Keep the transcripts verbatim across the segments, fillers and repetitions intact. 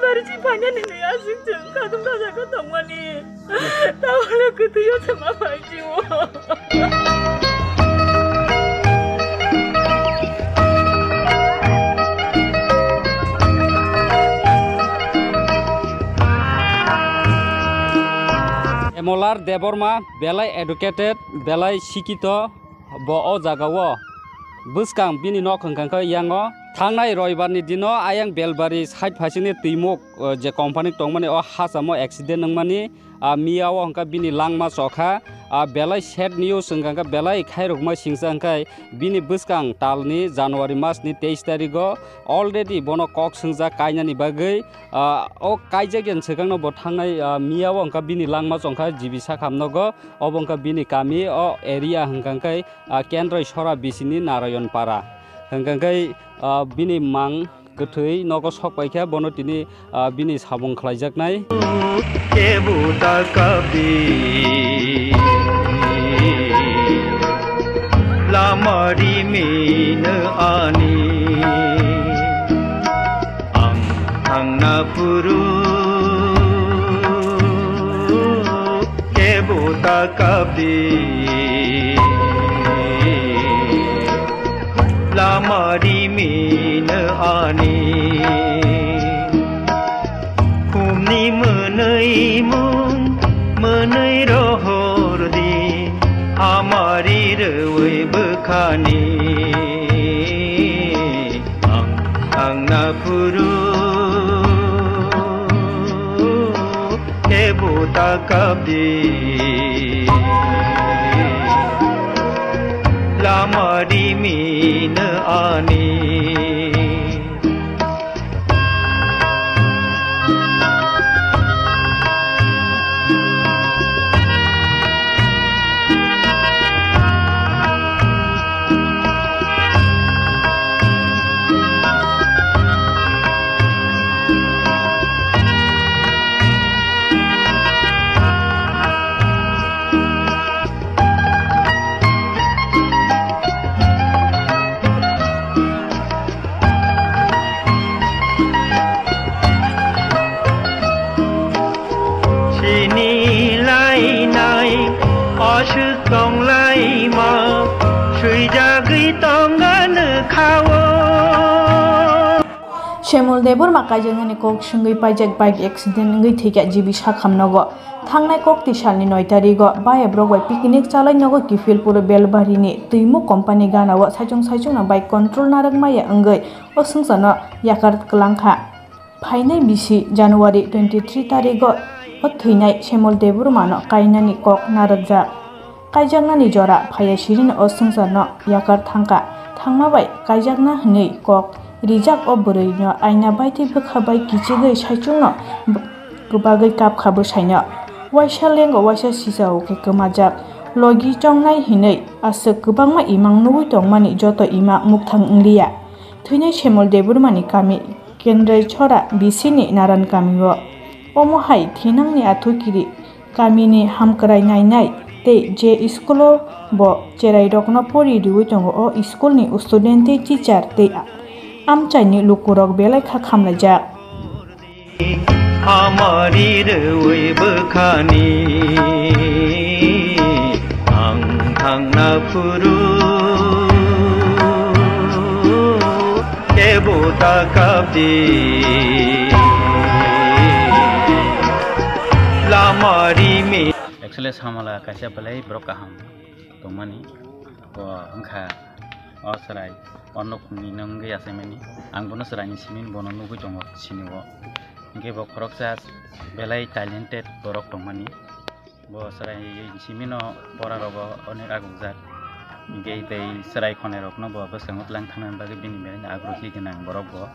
Ari si paina ni ni asing chwng kadung da jaga tongmani. Tawala kutuyo sama pai jiwo. Emolar Debbarma belai educated, belai sikito, bo o jagao bwskang bini nok hwnkha khe yango. Thangnai roibar ni dino ayang Belbari side phaisingni twimuk, o, je company tongmani o hachamo accident wngmani, a, miyao hwnkha bini langma chokha, a, belai sad news wngkha khe belai khairokma singsa hwnkhe bini bwskang talni January masni teis tarigo already bono kok swngjak kainani bagwi, a, o kaijak yan swkangno bo thangnai, a, miyao hwnkha bini langma chongkha G B sakham nogo. Obo wngkha bini kami, o area hwnkha khe, ah, Kendroi Sora bisini Narayan Para. Hwnkha khe, ah, bini mang kwthwi nogo sok paikha, bono tini, ah, bini samung khlaijaknai. Kebu ta kabi, lama rimino ani. Ang thangna phuru kebo ta kabi, lama rimino ani. Khumni mwnwi mung, mwnwi rohor di, hamari rwi bwkhani. Ang, ang na phuru, kebo ta kabi, lama rimino ani. Sini lainai aswk tonglaima, swijagwi tongano khao. Shemul Debbarma kaijaknani kok swngwi paijak bike accident wngwi thwikha G B sakham nogo. Thangnai kokti salni noi tarigo bayabrok bai picnic chalai nogo Kifilpur Belbarini twimuk company ganao saichung saichungno bike control narwk maya wngwi o swngcharno yakar kwlangkha. Phainai bisi January twenty three tarigo o thwinai Shemul Debbarmano kainani kok narwkjak. Kaijaknani jora phaiya sirino o swngcharno yakar thangkha. Thangma bai kaijakna hwnwi kok rijak o bwrwino aina bai tei bwkha bai kichigwi saichungno b-, kwbagwi kapkha bwsaino. Waisa lengo waisa sisao khe kwmajak. Logi chongnai hwnwi aswk kwbangma imang nugwi tongmani joto ima mukthang wngliya. Thwinai Shemul Debbarmani kami Kendrai Chora bisini Naran kamio. Omo hai thinangni athukiri kamini hamkrai nainai tei je school-o bo cherairokno pori riwi tongo, o school-ni student tei teacher tei amchaini lukurok belai kha khamlaijak. Hamari rwi bwkhani ang thangna phuru kebo ta kapdi lama rimi. Actually, samala kaisa belai borok kaham tongmani. Bo wngkha o chwrai, o nukhungni nw wngwi achaimani. Ang bono chwraini simi bono nugwi tongo sini o. Hinkhe bo khoroksa belai talented borok tongmani. Bo chwrai simino pora rogo onek agukjak. Hinkhe tei chwrai khonai rokno bo bwskango tlang thangna bagwi bini belai agrohi gwnang borok bo.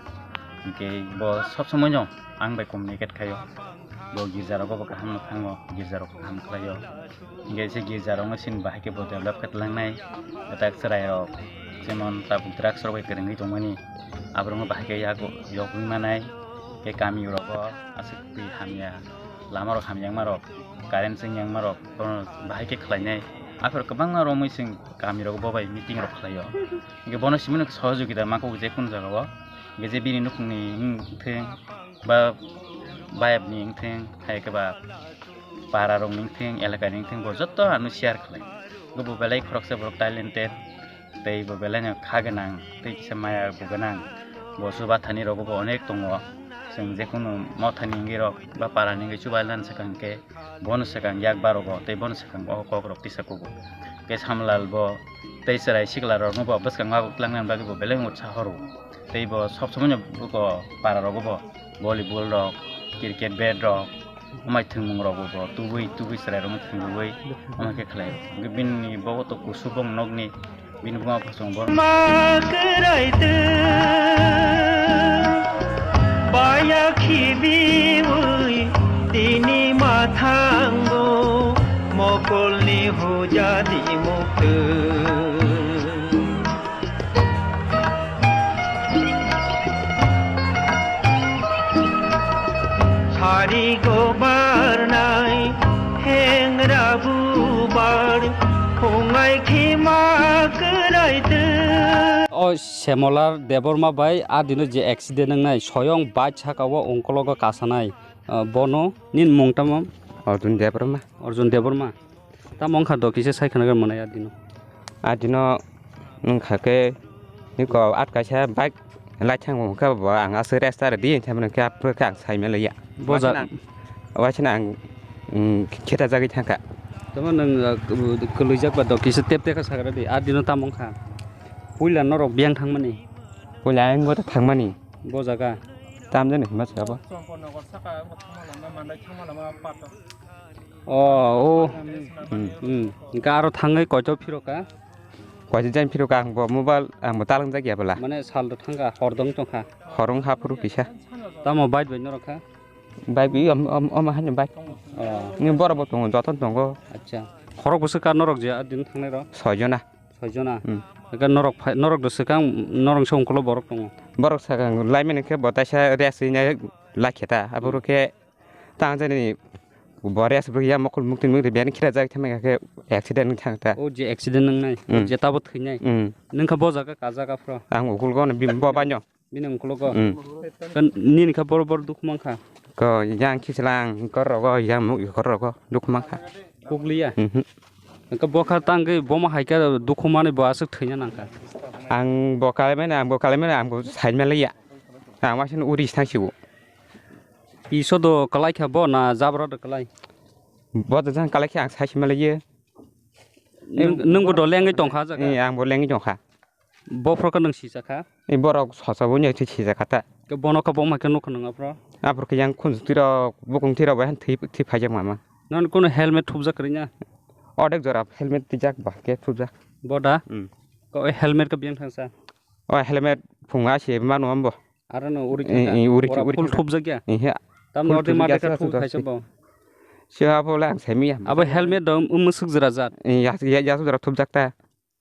Hinkhe bo sob somoi no ang bai communicate khaio. Bo girja rogo bo kaham no thango, girja rok kaham khlaio. Hinkhe se girja rok no chini bahai khe bo develop khe tlangnai. Kwtak chwrai rok jemon tabuk drugs rok bai kwrwngwi tongmani. Aborok no bahai khe yago yogwi manai. Khe kami rogo aswk twi hamya. Lama rok hamya wngma rok, current chwng yangma rok, bono bahai khe khlainai. Aphuru kwbangma romwi chwng kami rogo bo bai meeting rok khlaio. Hinkhe bono simi no sohojogita mangkuk je kunu jagao. Hinkhe je bini nukhungni wng thwng, ba bayapni wngthing, hai khe ba para rokni wngthing, elakani wngthing, bo joto ano share khlai. Bo belai khoroksa borok talented, tei bo belai no kha gwnang, tei kisa maya bo gwnang. Bo chubathani rogo bo onek tongo. Chwng jekhunu mothani wngwi rok ba parani wngwi chubailani swkang khe, bono swkang yak barogo tei bono swkang o kok rok tisa kugo. Khe Samlal bo tei chwrai sikla rokno bo bwskango abuk tlangnani bagwi bo belai utsaho rwo. Tei bo sob somoino bo para rogo bo volleyball rok, cricket bat rok, amai thwngmung rok bo tubui tubui chwrai rokno thwngwi amai khe khlai rwo. Hwnkhe bini bo to kusu bong nokni bini buma bo chwng bor. Ma kwrai twi baya khibiwi tini mathango mokolni hujadi muktwi. Sari go barnai hengra bubar hungai khima kwrai twi. O Semolar Debbarma bai a dino je accident wngnai, soyong bike saka o ungkologo kasanai, ah, bono nini mung tamo? Arjun Debbarma. Arjun Debbarma. Tamo wngkha do kisa sai khna mwnai a dino. A dino wngkha khe niko at kaisa bike lai thang wngkha bo ang aswk rest ari di hinwi khe aphuru khe ang sai manliya. Bo ja- Waisano ang, waisano ang, mm, kheta jagwi thangkha. Tamo nwng, uh, kwlwijak ba do kisa tep tep khe sagra di. A dino tamo wngkha. Puila norok biyang thangmani. Puila ang bo thangmani. Bo jaga. Tam jani hima sabo. O, o. Hmm. Hmm. Hingke aro thangwi koito phiro ka? Koito jani phiro ka, ang bo mobile, ang bo talang jak ya bwla. Mane sal do thangka, hor dong tongkha. Hor wng ha phuru kisa. Tamo bike bai norok kha? Bike bi om, om, om hani bike. O. Ni borok bo tongo, joto tongo. Acha. Khorok bwswk ka norok je a din thangnai rok? Soi jona. Soi jona. Hmm. Eke norok phai, norok do swkang, norok se ungkulo borok tongo. Borok swkang laimani khe bo taisa rest rinai laikhe ta. Aboro khe Tang jani bo rest bo ya mokol mukti mukti biyani khira jak thangma khe accident wng thang ta. O je accident wngnai, o Hmm. je tabo thwinai. Hmm. Nwng kha bo jaga ka jaga phro? Ang ukul go bim bo banyo. Bini ukul go. Hmm. Kan nini kha bor bor dukhu mankha. Ko yang khichlang kor rogo yang muk kor rogo dukhu mankha. Kukliya. Mhm. Ka bo kha tang ge bo ma hai kha dukhu mani bo aswk thwina nangkha. Ang bo kalai mani ang bo kalai mani ang bo sai maliya. Ang wasin uri thang sibo. Piso do kalai kha bo na jabra do kalai? Bo do jang kalai khe ang sai sima laiye. Nwng, nwng bo do lengwi tongkha jaga? Eh, ang bo lengwi tongkha. Bo phro khe nwng sijak kha? Eh, borok sosa bo nyak sijak kha ta. Ke bono khe bo ma khe nukha nwng aphro? Aphro khe yang khunju twi rok, bukung twi rok bai han thwi, thwi phaijak mama. Non kono helmet thupjak kwrwi na? Odek jora helmet twijak ba khe thupjak. Bo da? Hmm. Ko helmet khe biyang thangsa? O helmet phunga se mano ambo. Aro no uri Eh, thangka. Eh, uri, Ora uri full thangka. Thupjak ya? Eh, he. Tam Full no de thupjak mate ya, ka thup thup khaisa thupjak. Bo. Se abo le ang saimiya. Abo helmet do um musuk jera jat. Eh, ya, ya, ya, jera thupjak ta.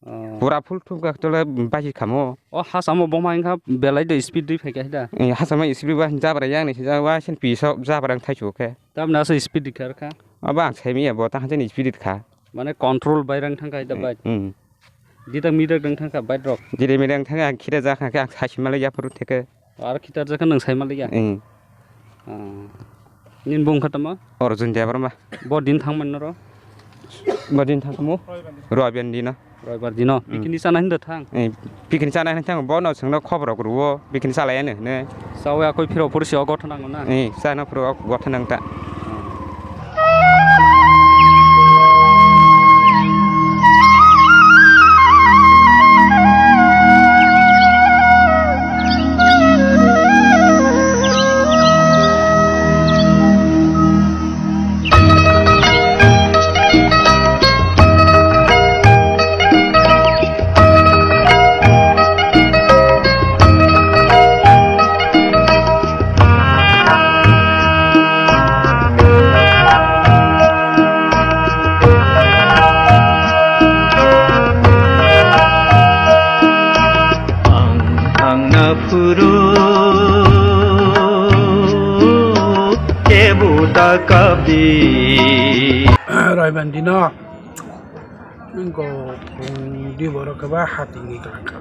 Oh. Pura full thupjak tole basi khamo. O hasamo boma ingkha belai de speed dui phaikha da. Eh, hasamo speed ba jabra yang ni sija wa sin piso jabra thaisu khe. Tam na so speed dikar kha. Abo ang saimiya bo ta hanjani speed kha. Mane control bairang thangkha da Eh, bike. Hmm. Didak midak dang thangkha bike rok. Jiri midak thangkha, ang khira jakha khe, ang saisi malai yaphuru theke. Aro khitar jakha nwng sai malai ya? Eng. Ah. Nini bung kha tamo? Arjun Debbarma. Bo din thangmani noro? Bo din thangkha mo? Roibar dino. Roibar dino. Mm. Pikini chana hinda thang? Eh, pikini chana hinda thang, bono sengno khobor rok rwo, pikini chalai ano hine. Sawi akoi phiro phuru si o gotha nango na? Eh, chana phuru o gotha nang ta. Ang thangna phuru kebu ta kabi. Roiban dino. Wngkha phung di borok khe ba hatingwi kwlangkha.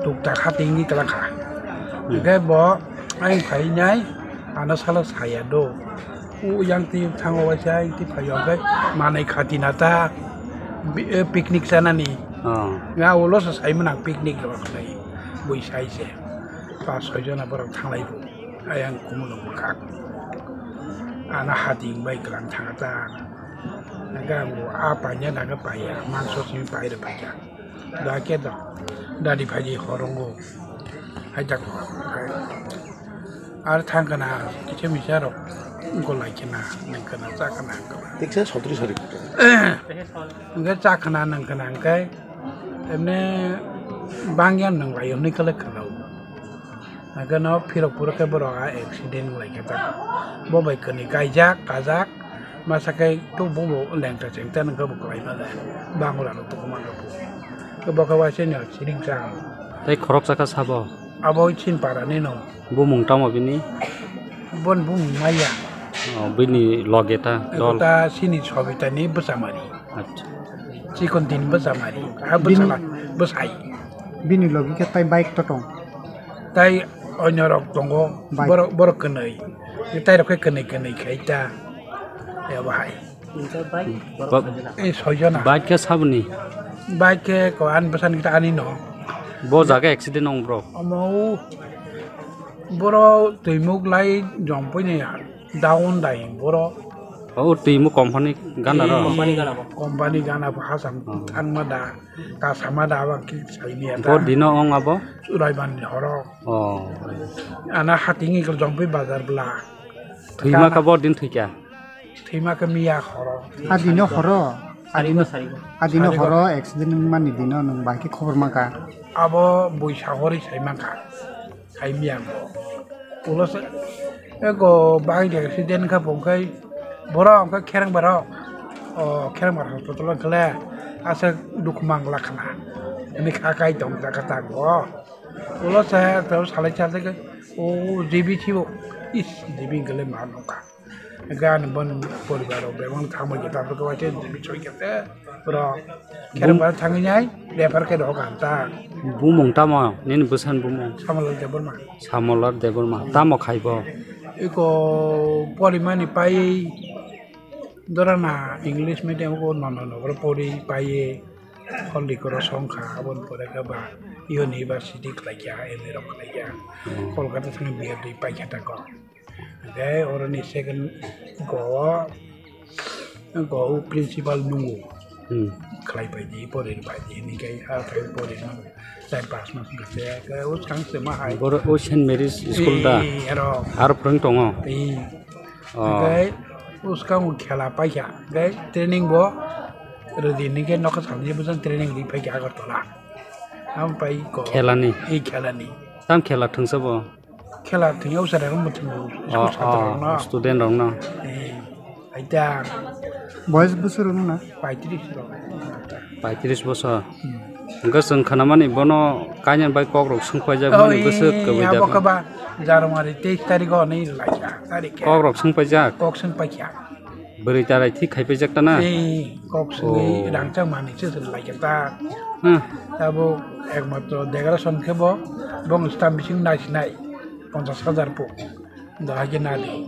Tuktak hatingwi kwlangkha. Hwnkhe bo Ayang phainai, ano salo saya do. O yang ti thango waisa, yang ti phaio khe manai khati na ta, bi-, eh, picnic chanani. Oh. Nga ulo se sai mwnang picnic rok khlai, bui sai se. Pas soi jona borok thanglai bo. Ayang kumulung bwkhak. Ano hati bai kwlang thanga ta. Nga bo a panya na ga paya, mangso simi pai re paya. Da khe da, dadi phaidi horongo. Hai jak. Ar thang kana, kisa misa rok golai kena, nang kana, cha kana, hang kana. Tiksa sotri sari kuta. Hingke cha kana, nang kana, hingke emne bangya nang lai, hwnwi kale kana. Hingke no phirok phuro khe borok a accident wng lai khe ta. Bo bai kwnwi kaijak, kajak, masa khe to bo bo lengta chengta nang khe bo kwlai ma le. Bangla rok to ma rok. Khe bo khe waise no siring chang. Tei khoroksa kha sabo? Abo chin para ni no. Bumung tamo bini? Bon bumung maya. Oh, bini loge ta, ego dol. Ta sini Sobita ni bwsamari. Acha. Chikon din bwsamari. Ha bini bwsala, bwsai. Bini logi khe tai bike to tong. Tai onyo rok tongo, bike. Borok, borok kwnwi. Tai rok khe kwnwi kwnwi khai ta. Ya bahai. Ba-, eh, soi jona. Bike khe saboni? Bike khe ko ani bwsani ta ani no. Bo jaga accident ong bro. Omo boro twimuk lai jom pui ni ya. Down dai boro. O twi mo company gana ro? Company gana bo. Company gana bo hasam thangma da, kasama da, abang ki saini ata. Bo dino ong abo? Raiban ni horo. Oh. Ana hating ikol jongpui bazar bla. Thwima ka bo din thwikya? Thwima ka miya horo. A dino horo. Adino, adino horo accident mani dino nung bahai ki khobor maka. Abo buisa hori sai maka. Hai miyang bo. Ulo se, ego bahai de accident kha bo khai borok kha kherang barok. O kherang bar hospital khle asa dukhu mangla khna. Ini kha kai tong ta kha ta go. Ulo se to salai salai ke o J B thibo. Is J B gele ma nokha. Gan bon poribar rok bebang thangma jeta to waite J B choi kete. Bro, kherang bar thangwi nai, refer khe rok ang ta. Bumung tamo, nini bwsani bumung? Samolal Debbarma. Samolal Debbarma. Tamo khai bo? Iko porimani pai dorana English medium ko nono nogro pori pai ye. Holi koro songkha, aboni pore khe ba university khlai kha, M A rok khlai kha. Hmm. Kolkata thangwi B Ed pai kha ta ko. Hingke oroni second go, go principal nungo. Hmm. Khlai pai di, pore pai di, hingke a thai pore no char pas mas hingke se, ke o skang se ma hai. Boro o Saint Mary's School da? Ee, ero. Aro phrwng tongo? Ee. Oh. Hingke o skang o khela pai kha, hingke training bo rwdi, hingke nokha samni bwsang training ri pai kha Agartala. Am pai ko. Khelani? Ee, khelani. Tam khela thwngsa bo? Khela thwngya usarerok bo thwngo, school satrarokno. Oh, oh, student rokno. Eh, aita. Boyes bwswk rwno na? Paitris rok. Paitris bosor. Hmm. Hwnkhe chwng khnamani bono kainwi bai kokrok swngpaijak mani bwswk kwbwi abo da. Khe ba January teis tarikh o hwnwi laikha, tarikh khe. Kokrok swngpaijak? Kok swngpaikha. Bwrwi tarai thik khai paijak ta na? Tei kok swngwi rangchak manwi se se lai khe ta. Hmm. Abo ekmatro decoration khe bo, bong stam bising naisinai ponchash hajar po. Dohai khe nadi.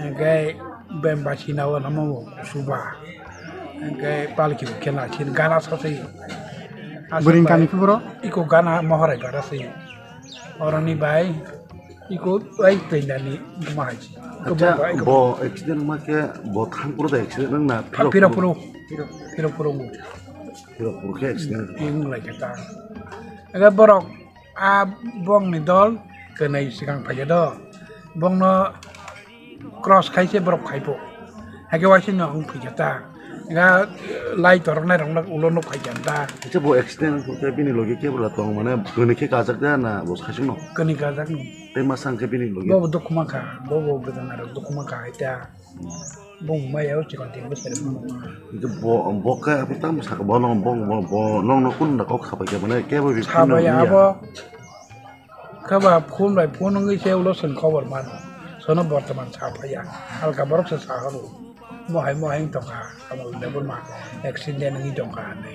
Hingkhe bemba sina o namo suba. Hingkhe palki khe naisin gana sasai. Bwrwini kami khe boro? Iko gana Mohorai bara se. Oroni bai iko ai twi nani buma hai se. Acha, bo accident ma khe bo thang puro da accident wng na? Phirok puro. Phirok puro. Phirok puro khe accident. Wng lai khe ta. Aga borok a bongni dol kwnwi swkang phai khe do. Bongno cross khai se borok khai pho. Hakhe waisino wng phi khe ta. Nga lai torok nai rok ulo nuk phai khe ta. Acha bo accident wngkha khe bini logi khe bwla tong mane kwnwi khe kajak da na bo saichung no? Kwnwi kajak no. Tei masa wngkhe bini logi? Bo bo dukhu mankha, bo bo bwdwng narok dukhu mankha hai ta. Bung maya o chikon tin bwsari bung. Bo bo khe abo tamo saka bo nong bo bo nong no kun da kok sabai khe mane kebo bi. Sabai abo. Khe ba phone bai phone wngwi se ulo chwng khobor mano. Sono bortoman sa phaiya. Halka borok se sa horo. Mohai mohai wng tongkha. Amo level ma accident wngwi tongkha hinwi.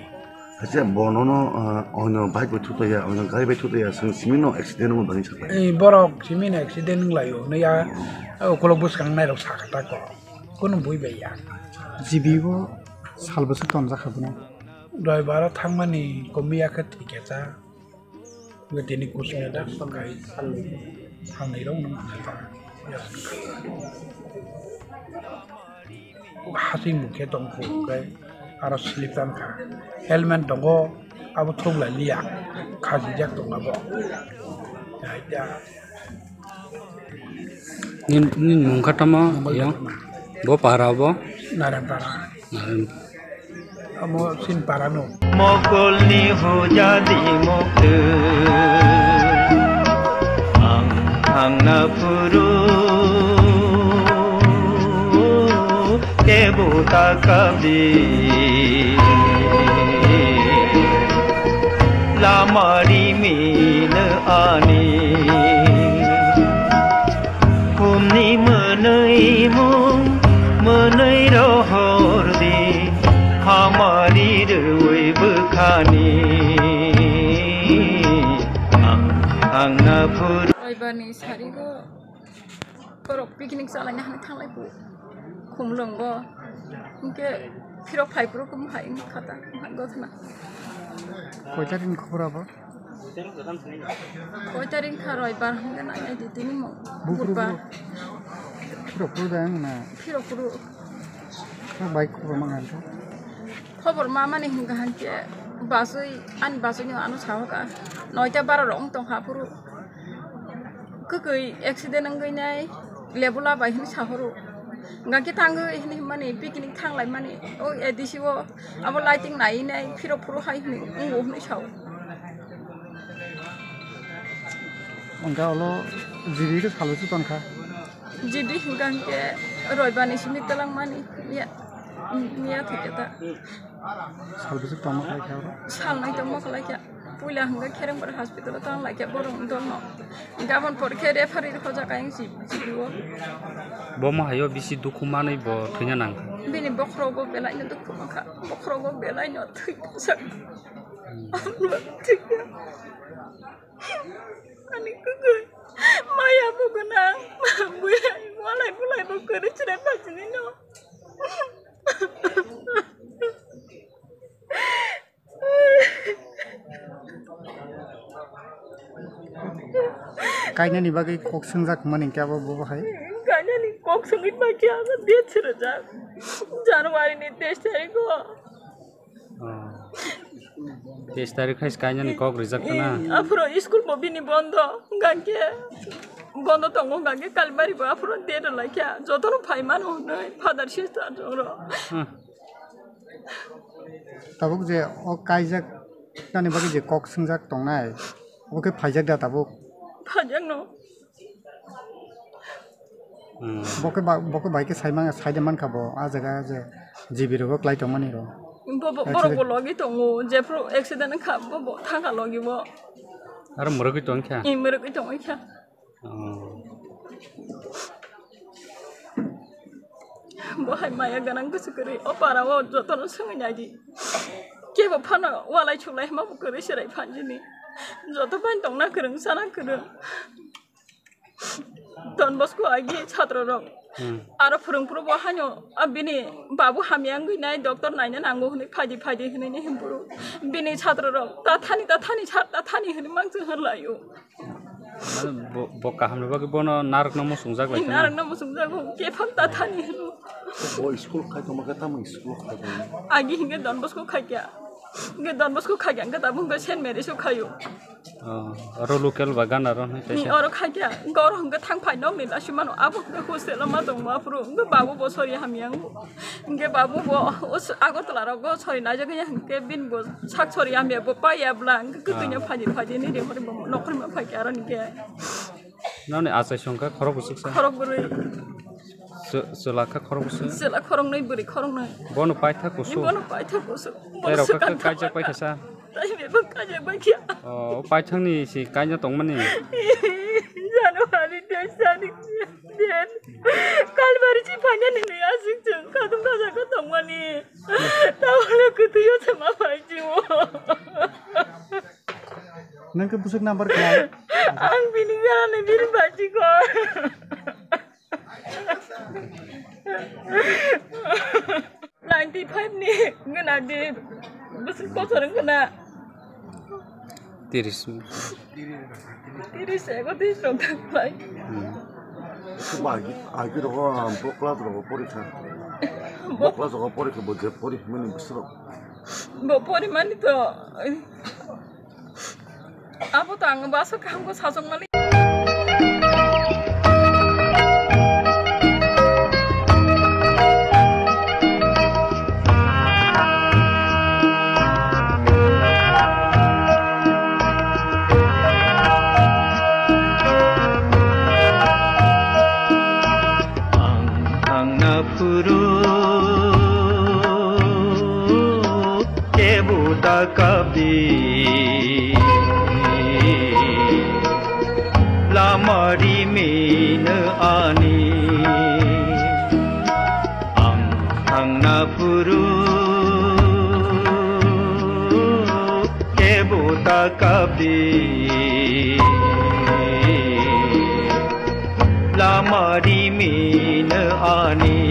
Acha bono no, ah, ono bike bai thutaya, ono gari bai thutaya, sung simi no accident wng dani sapai. Ei borok simi no accident wng laio, ne ya, ukolok bwskang nai rok sakha ta ko. Kono bui bai ya. G B bo sal bwswk tonjak kha bono. Doi baro thangmani komiya khe thikya cha. Tini kusina da sakai salnwi rok nang kha. Hasing mukhe tong kho kai aro slip tan kha. Helmet tongo abo thok lai liya. Khajijak tong abo. Nini mung kha tamo yang bo para bo. Narayan para. Narayan. Amo sin para no. Mokolni hujadi muktu ang ang na puru kebu takabi lamari mile ani. Humni mwnwi mung mwnwi rohor di hamari rwi bwkhani ang ang na phuru. Roibani sarigo borok picnic chalaina hani thanglai bu khumlwngo hinkhe phirok phai phuru khe mohai wngkha ta mohai gothna. Koi tarik ni khobor abo? Koi tarik kha roibar hwnkheno nainai di tini mo. Buphuru, budbar. Phirok phuru da wngna? Phirok phuru. Kha bai khobor ma hwnka? Khobor ma mani hwnka hwnkhe bachwi, ani bachwino ano sahoka noita bara rok wng tongkha phuru. Kwkwi accident wngwi nai lebula bai hwnwi sahoro. Hwnkhe thangwi hwnwi hwnmani picnic thanglaimani o A D C o abo lighting naiwi nai phirok phuru hai hwnwi wngo hwnwi sao. Hwnkhe olo G B khe salo se tonkha. G B hwnkha hwnkhe roibani simi twlangmani miya, miya thwikhe ta. Sal bwswk tongma khlaikha oro? Sal nai tongma khlaikha. Puila hwnkhe Kherengbar hospital o tong laikha borok dolno. Gabon por khe referee rwkha jaka yang si, si o. Bo mo hayo bisi dukhu manwi bo thwina nangkha. Bini bokhorogo belaino dukhu mankha. Bokhorogo belaino thwi sak. Ani kwkwi. Maya bo gwnang. Buya walai bulai bo kwrwi chwrai phaisini no. Kainani bagwi kok swngjak mani khe abo bo hai? Kainani kok swngwi pai khe abo date swrwjak. January ni teis tarikh o. Oh. Teis tarikh hai kainani kok rijak khana? Eh, aphuru school bo bini bondo, hwnkhe bondo tongo, hwnkhe Kalibari bo aphuru date rwlai kha. Jotono phai mano hwnwi father sister jongro. Hmm. Tabuk je o kaijak nani bagwi je kok swngjak tongnai, obo khe phaijak da tabuk? Phaijak no. Hmm. Bo khe ba, bo khe bai khe sai man, sai de man kha bo, a jaga je G B rogo klai tong mani ro. Bo, bo, borok bo logi tongo, jephru accident wngkha, bo, bo thangkha logi bo. Aro mwrwgwi tong kha? Ih, mwrwgwi tong kha. Oh. Bo hai maya gwnang bwswk kwrwi, o para o jotono swngwi nai di. Kebo phano walai chulai hwnba bo kwrwi chwrai phan jini. Joto bai tongna kwrwng, sana kwrwng. Don Bosco agi chhatro rok. Hmm. Aro phwrwng phuru bo haino, a, bini babu hamya wngwi nai, doctor naina nango hwnwi phaidi phaidi hwnwi ni himpuru. Bini chhatro rok, "Ta thani, ta thani, sir, ta thani," hwnwi mangsa hwnlaio. Mane bo, bo kaham ni bagwi bono narwkna muchungjak lai kheno? Narwkna muchungjago, kephang ta thani hwno. Bo school khai tongma khe tamo school khai tongma? Agi hinkhe Don Bosco khai kya. Hinkhe Don Bosco khai kya, hinkhe tabuk hinkhe Saint Mary's o khaio. Oh, oro local ba gana ro hinwi kaisa. Ni oro khai kya, hinkhe oro hinkhe thang phai nok ni lasi mano, abo hinkhe hostel o ma tongma phuru, hinkhe babu bo sori hamya wngo. Hinkhe babu bo o s-, Agartala rogo sori naijak ya, hinkhe bini bo sak sori hamya bo paiya bwla, hinkhe kwtwino phaidi phaidi ni ri hori bo nokhorma phai kya aro hinkhe. Noni achai songkha khorok bwswk sa? Khorok bwrwi. Chw-, chwla kha khorok bwswk? Chwla khoroknwi, bwrwi khoroknwi. Bono paitha kusu? Bono paitha kusu. Tei rok kha kaijak paitha sa? Tai bebak kaijak bai kha. O, paithangni si kaina tongmani? January teis tarikh. Kalbari si phanya ni nui aswk chwng kadung kaja ka tongmani. Taono kwtwio se ma phai si o. Nang khe bwswk number khlai? Ang bini gana ni bini bachikor. Ninety five ni gana di bwswk kotor wngkha na. Tiris. Tiris ego tiris rok thang pai. Hmm. Agi, agi rok, ah, bo class rok porikha. Bo class rok porikha, bo je pori mani bwswk. Bo pori mani to. Abo to ang basa kaham ko sajak mani. Ang thangna phuru kebo ta kapdi, lama rimino ani. Ang thangna phuru kebo ta kapdi, lama rimino ani.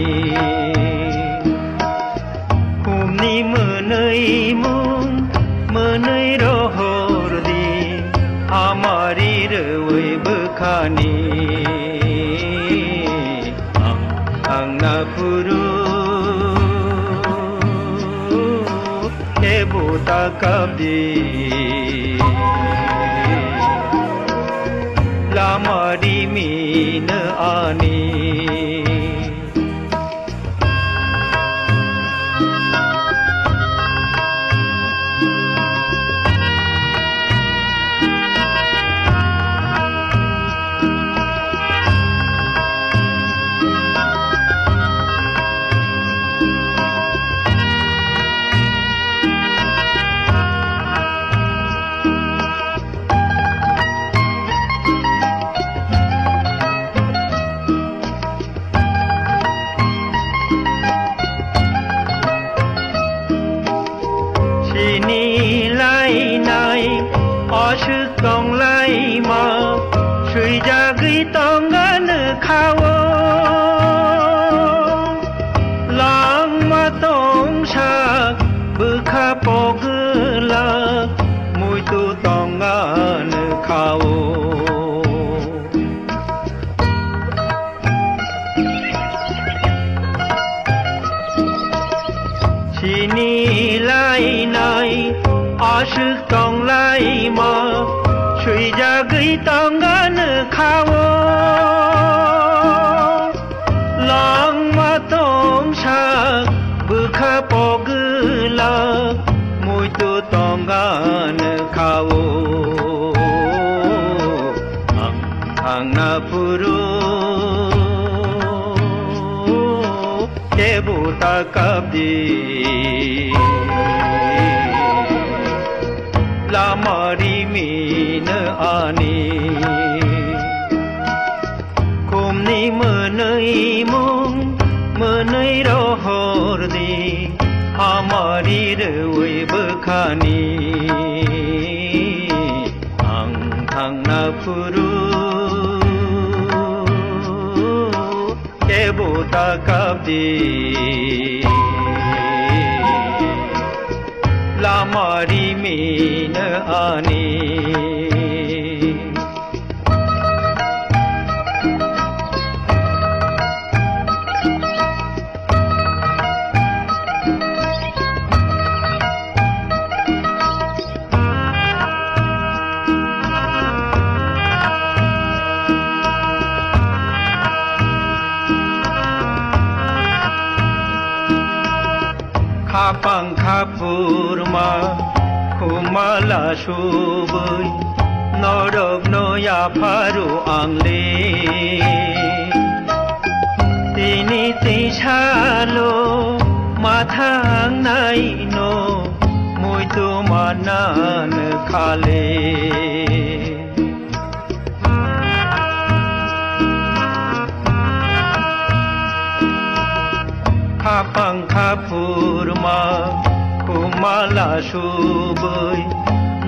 Khumni mwnwi mung mwnwi rohor di, amari rwi bwkhani. Ang, ang na phuru kebo ta kapdi, lama rimino ani. Sini lainai aswk tonglaima, swijagwi tongano khao. Langma tongsa bwkha pogwlak, muitu tongano khao. Sini lainai aswk tonglaima, swijagwi tongano khao. Langma tongsa bwkha pogwlak, muitu tongano khao. Ang thangna phuru kebo ta kapdi, lama rimino ani. Khumni mwnwi mung mwnwi rohor di, amari rwi bwkhani. Ang thangna phuru kebo ta kapdi, lama rimino ani. Khapang khaphurma khumala subui norokno yapharu angle. Tini tisalo mathang naino muitu manan khale. Khurma, khumala subui,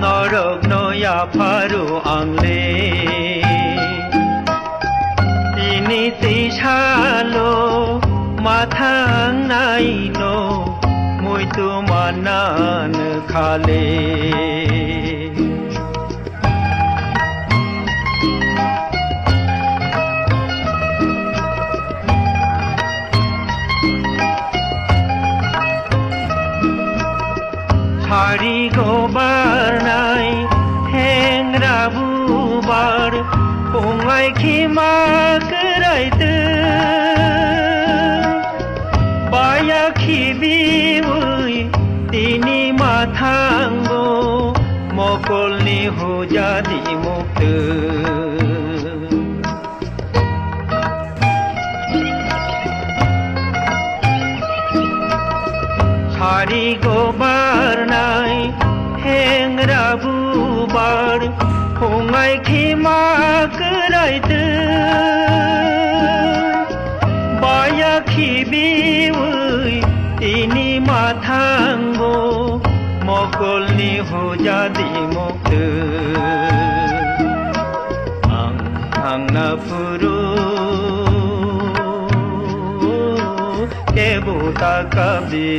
norokno yapharu angle. Tini tisalo, mathang naino, muitu manan khale. Sari go barnai, hengra bubar, pungai khima kwraitwng. Baya khibiwi tini mathango mokolni hujadi muktwng. Sari go barnai, hengra bubar, phungai khima kwraitwng. Baya khibiwi tini mathango, mokolni hujadi muktwng. Ang thangna phuru kebo ta kabdi,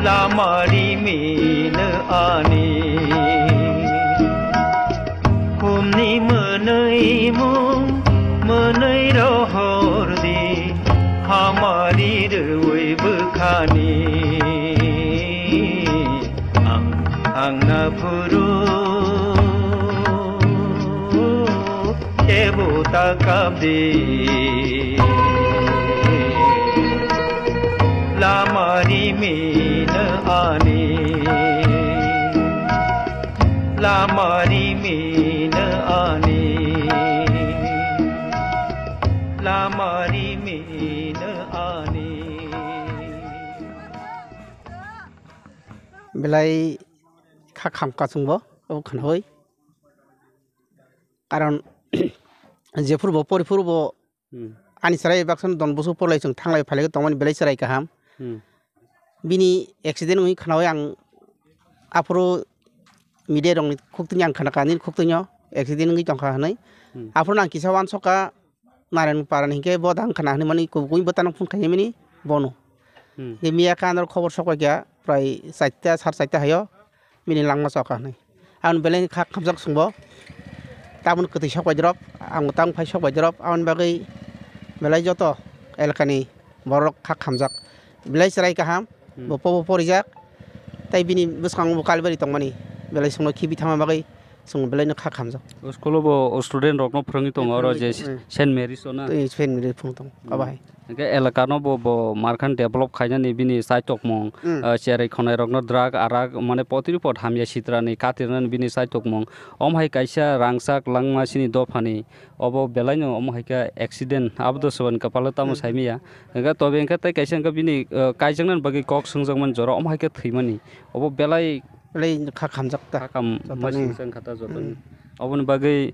lama rimino ani. Humni mwnwi mung, mwnwi rohor di, hamari rwi bwkhani. Ang, ang na phuru, kebo ta kabdi. Lama rimino ani. Lama rimino ani. Lama rimino ani. Belai kha kham kachung bo, obo khwnawi. Karon jephuru bo, poriphuru bo, Hmm. Ani chwrai baksa Don Bosco porlai chwng thanglai phailai tongmani belai chwrai kaham. Hmm. Bini accident wngwi khwnawi ang aphuru media rokni khuktwini ang khwnakha, nini khuktwino accident wngwi tongkha hwnwi. Hmm. Aphuru ang kisa uansukha Narayan Parani hinkhe bo dang khwna hwnwi mani kubui bwtano phone khaimani bono. Hmm. Hinkhe miya khe ano khobor sokpaikha prai charta sar charta haio. Bini langma chokha hwnwi. Aboni belai kha khamjak chwngbo. Tabuk kwtwi sok bai rok, ang tabuk phai sok bai rok, aboni bagwi belai joto elakani borok kha khamjak. Belai chwrai kaham, hmm, bo pobo porijak. Tai bini bwskango bo Kalibari tongmani. Belai chwngno khibi thangma bagwi chwng belaino kha khamjak. O school o bo student rokno phwrwngwi tongo oro je, hmm, Saint Mary's o na? Tei Saint Mary's phwrwng tongo, hmm, abo hai. Hingke elakano bo, bo markhan develop khainani bini chaitokmung, hmm, ah, cherai khonai rokno drug arak mane potri pot hamya sitrani katirnani bini chaitokmung. Om hai kaisa rangchak langma sini dophani obo belaino omo hai khe accident abo do sobani kwpalo tamo, hmm, saimaya. Hingke tobe hingke tei kaisa hingke bini, ah, kaijaknani bagwi kok swngjakmani jora omo hai khe thwimani. Obo belai Belai kha khamjak ta. Kha kam joto masing ni. Seng kha ta joto ni. Hmm. Oboni bagwi,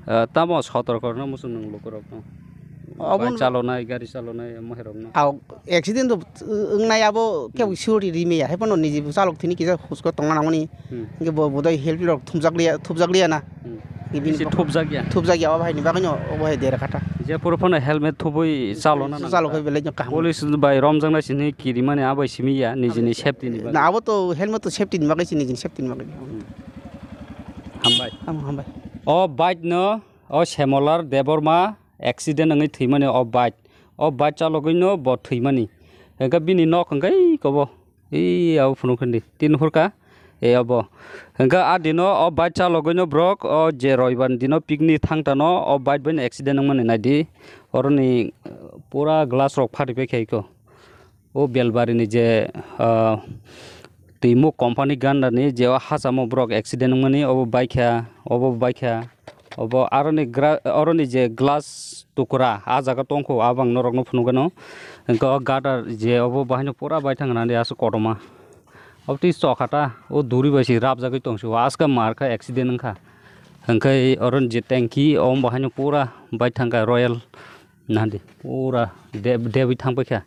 ah, tamo sotorko rwna muchung nung lukurok no. Oboni Bike chalonai, gari chalonai, mohai rok no. Aw, accident to, uh, wngnai abo kebo, hmm, suri rimaya, hai phano niji chalok thini kisa husko tongna nangmani. Hmm. Hingke bo bodai helmet rok thumjak liya, thupjak liya na. Hmm. Bini bisi bak-, thupjak ya? Thupjak ya, o bahai ni bagwi no, o bahai dera kata. Je puro phano helmet thubui chalona nang chalok kha. Hai belai no kaham. Police bai romjaknai sini kirimani abai simi ya, nijini safety ni bagwi. Na, abo to helmet to safety ni bagwi si, nijini safety ni bagwi. Hmm. Hambai. Ham-, hambai. O bike no, o Semolar Debbarma accident wngwi thwimani o bike. O bike chalogwi no bo thwimani. Hingke bini nok hingke kobo. Ei, abo phunuk hindi. Tin hurka. E abo. Hingke a dino o bike chalogwi no borok, o je roibar dino picnic thang tano, o bike bai no accident wngmani naidi. Oroni, eh, pura glass rok phati pai khaiko. O Belbari ni je, ah, Twimuk company ganda ni je o hachamo borok accident wngmani, obo baikha, obo baikha. Obo aroni gra-, oroni je glass tukra, ah jaga tongkho, abang norokno phunukgano. Hingke o gutter je obo bahaino pura baithang nani aswk kotorma. Obo twi chokha ta, o duri bai se rabjagwi tongsi, o aska mar kha accident wngkha. Hingke oroni je tanki, omo bahaino pura baithang kha royal Nadi, pura deb-, debwi thang paikha.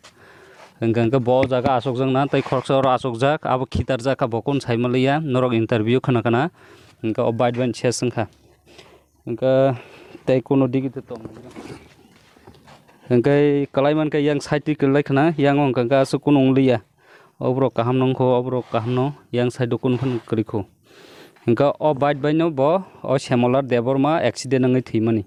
Hwnkhe, hwnkhe bo jaga asokjak na, tei khoroksa oro asokjak, abo khitarjak kha, bo kun sai manliya, norok interview khna khna. Hwnkhe o bike bai ses wngkha. Hwnkhe tei kuno digi tong. Hwnkhe kwlai mankhe yang side twi kwlai khna, yang o hwnkhe aswk kuno wngliya. Oborok kaham nongkho, oborok kaham no, yang side o kun phano kwrwi kho. Hwnkhe o bike bai no bo o Semolar Debbarma accident wngwi thwimani.